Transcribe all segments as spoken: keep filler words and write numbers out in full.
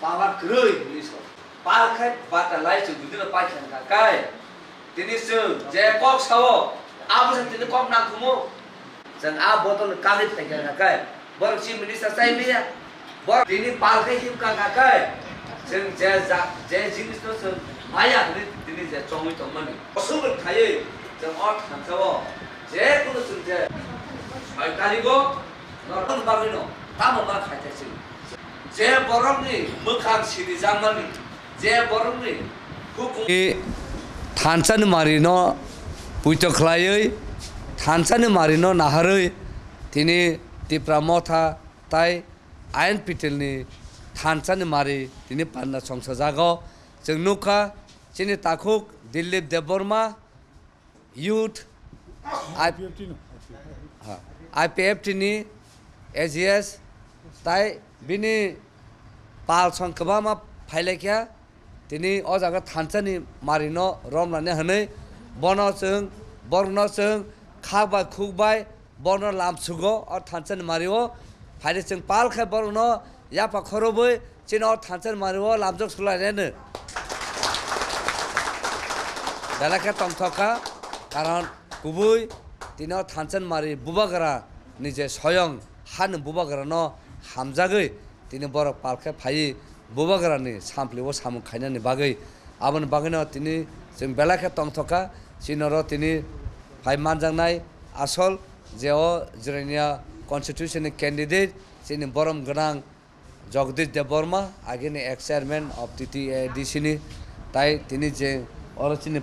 Power kwrwi hinwi sa. Pal khai bata lai chwng bwdino paikha wngkha kai. Tini chwng je kok sao, abo se tini kok nangkhumu. Chwng a bodol kagwi phaikha wngkha kai. Borok chief minister chai maya. Borok tini pal khai himkha wngkha kai. Chwng je ja-, je jinisno chwng maya hinwi tini je chongwi tongmani. Aswk khaiwi chwng o thansao je kunu chwng je soi tarigo norokni bagwino tamo ma khaithaising. Je borokni mwkhang sinijakmani, je borokni hukum- I thansani marino puito khlaiwi, thansani marino naharwi, tini Tipra Motha tai Ayan Pitilni thansani mari tini panda songsajago. Chwng nukha, chini takhuk Dilip Debbarma, youth, I-, I P F T no. Ha, I P F T ni A G S, tai bini pal song kwbangma phailaikha, tini o jaga thansani marino romlani hwnwi bono chwng, borokno chwng khak bai khuk bai bono lamsugo o thansani mario. Phaidi chwng pal khe borokno yapha khorobwi chini o thansani mario lamjak sulainani. Belai khe tongthok kha, karon kubui tini o thansani mari bubagra ni je soyong hani bubagrano hamjagwi tini borok pal khe phaiwi bubagrani samplio samung khainani bagwi. Aboni bagwino tini chwng belai khe tongthok kha, chini oro tini phai manjaknai asol je o Jirania constituency ni candidate chini borom gwnang Jagdish Debbarma, agini ex chairman of T T A D C ni, tai tini je oro chini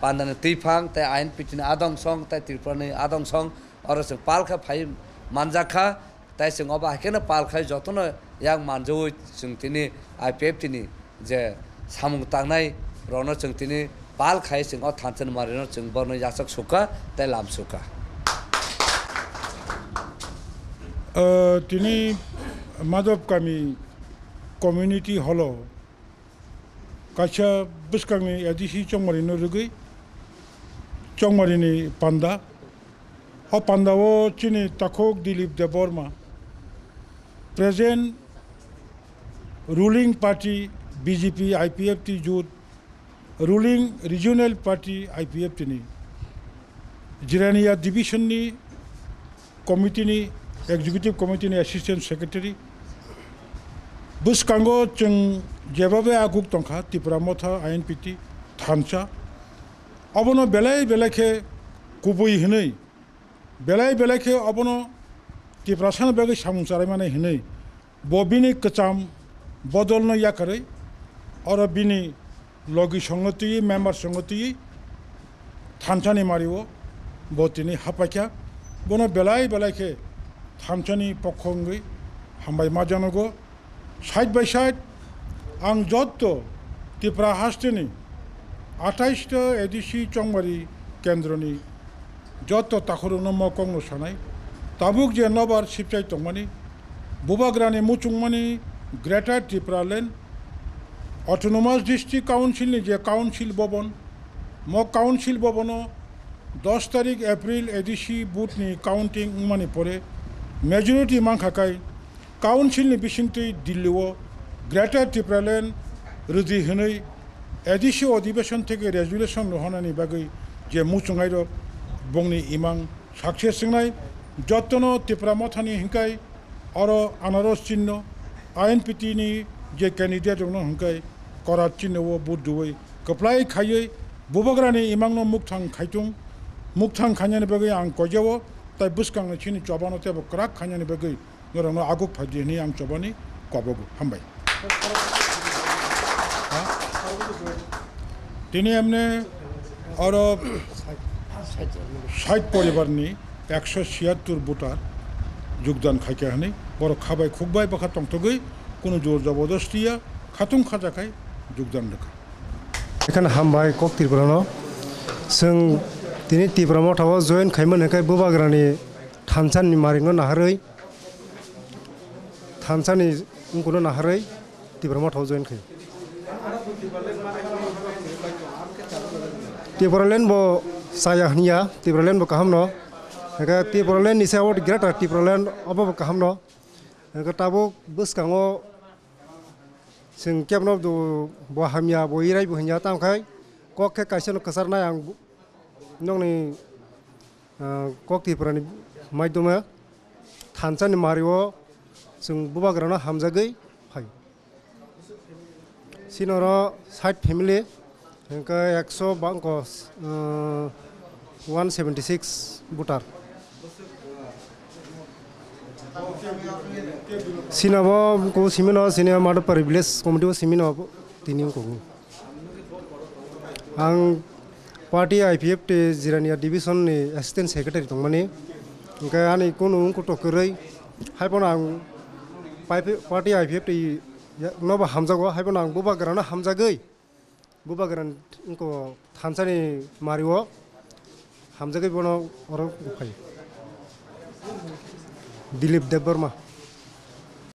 pandani twiphang, tai Ayan Pitilni adong song, tai Tripurani adong song, oro chwng pal khe phai manjak kha. Tai chwng obo hai kheno pal khai jotono yak manjaui chwng tini I P F T ni je samung tangnai rokno chwng tini pal khai chwng o thansani marino chwng borno yachak sukha tei lam sukha. Ah, tini Madhab Kami Community Hall o kaisa bwskangni A D C chongmari no rwgwi chongmari ni panda. O panda o chini takhuk Dilip Debbarma, present ruling party B J P I P F T jut, ruling regional party I P F T ni Jirania division ni committee ni, executive committee ni assistant secretary. Bwskango chwng jebabe aguk tongkha Tipra Motha I N P T thansa. Obono belai belai khe kubui hinwi, belai belai khe obono Tiprasani bagwi samung charaimani hinwi bo bini kwcham bodolno yakarwi oro bini logi songno twiwi, member songno twiwi thansani mario bo tini haphaikha. Bono belai belai khe thansani pokho wngwi hambai ma janogo. Side by side, ang jotto Tipra hasteni athais ta A D C chongmari kendroni jotto takhurokno mo kokno sanai. Tabuk je nobar sipchai tongmani, bubagrani muchungmani Greater Tipraland Autonomous District Council ni je council bobon, mo council bobono dos tarik April A D C vote ni counting wngmani pore majority mankha kai, Council ni bisingtwi Delhi o Greater Tipraland rwdi hwnwi A D C odhibeshon theke resolution rohornani bagwi je muchungairok bongni imang success wngnai, jottono Tipra Mothani hwnkhai oro anaros chinno, I N P T ni je candidate rokno hwnkhai korat chinno o vote rwui kwplai khaiwi bubagrani imangno mukthang khaitung, mukthang khainani bagwi ang koijao, tai bwskangni chini chobano teibo kwrak khainani bagwi norokno aguk phai di hwnwi ang chobani kobogo. Hambai. Ha? Tini emne oro sait poribarni ekso siyattur voter jogdan khaikha hwnwi borok khabai khukbai bwkha tongthogwi kunu jor jobodosti ya khatung khajakhai jogdan rwkha. Ekhane hambai kok Tripurano. Chwng tini Tipra Mothao join khaimani hwnkhe bubagrani thansanni maringno naharwi, thansani wngkukno naharwi Tipra Mothao join khai. Tipraland bo chaya hwnya, Tipraland bo kahamno. Hwnkhe Tipraland ni se abo Greater Tipraland obo bo kahamno. Hwnkhe tabuk bwskango Chwng kebno do bo hamya, bo irai bo hinya, tamo khai kok khe kaisa no kwcharnai ang bu-, nokni, ah, kok Tripura ni maidoma thansa ni mari o chwng bubagra no hamjagwi phai. Sini oro sait family, hingke ekso bangko, ah, one seventy six voter. Sini abo ko simino sini Madhupari village committee o simino tini wngkuk. Ang party I P F T Jirania division ni assistant secretary tongmani. Hingke ani kunu wngkuk to kwrwi. Haiphano ang pai-, party I P F T ya-, nobo hamjago, haiphano ang bubagrano hamjagwi, bubagrani wngkuk thansani mario hamjagwi bono oro phai. Dilip Debbarma.